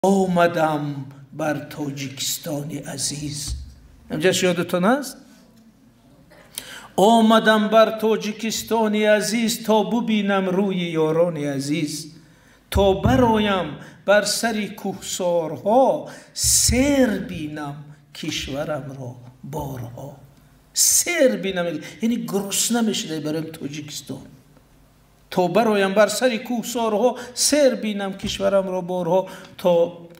Омадам бар Тоҷикистони азиз. Инҷаш ёдатон аст? Омадам бар Тоҷикистони азиз, то бубинам рӯи ёрони азиз, то бароям бар сари кӯҳсорҳо, сер бинам кишварамро борҳо. Сер бинам, яъне гурусна мешуда барои Тоҷикистон. То бароям бар сари кӯҳсорҳо, сер бинам кишварамро борҳо, то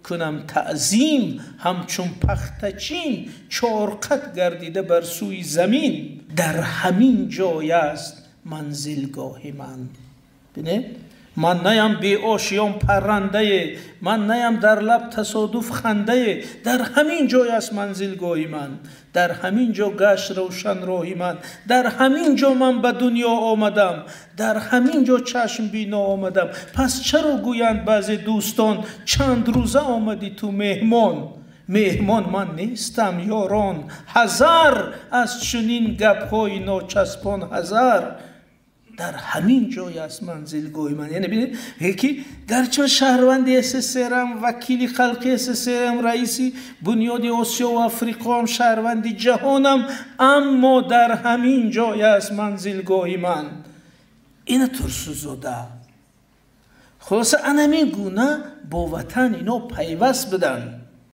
кунам таъзим ҳамчун пахтачин, чорқат гардида бар сӯи замин. Дар ҳамин ҷой аст манзилгоҳи ман. Бинед, ман наям беошиён паррандае, ман наям дар лаб тасодуф хандае. Дар ҳамин ҷой аст манзилгоҳи ман, дар ҳамин ҷо гашт равшан роҳи ман, дар ҳамин ҷо ман ба дунё омадам, дар ҳамин ҷо чашм бино омадам. Пас чаро гӯянд баъзе дӯстон: чанд рӯза омадӣ ту меҳмон? Меҳмон ман нестам, ёрон, ҳазар аз чунин гапҳои ночаспон, ҳазар. Дар ҳамин ҷой аст манзилгоҳи ман. Яъне бинед ки гарчи шаҳрванди СССРам, вакили халқи СССРам, раиси Бунёди Осиёву Африқоам, шаҳрванди ҷаҳонам, аммо дар ҳамин ҷой аст манзилгоҳи ман. Ина Турсунзода. Хулоса, анамин гуна бо ватан ино пайваст буданд.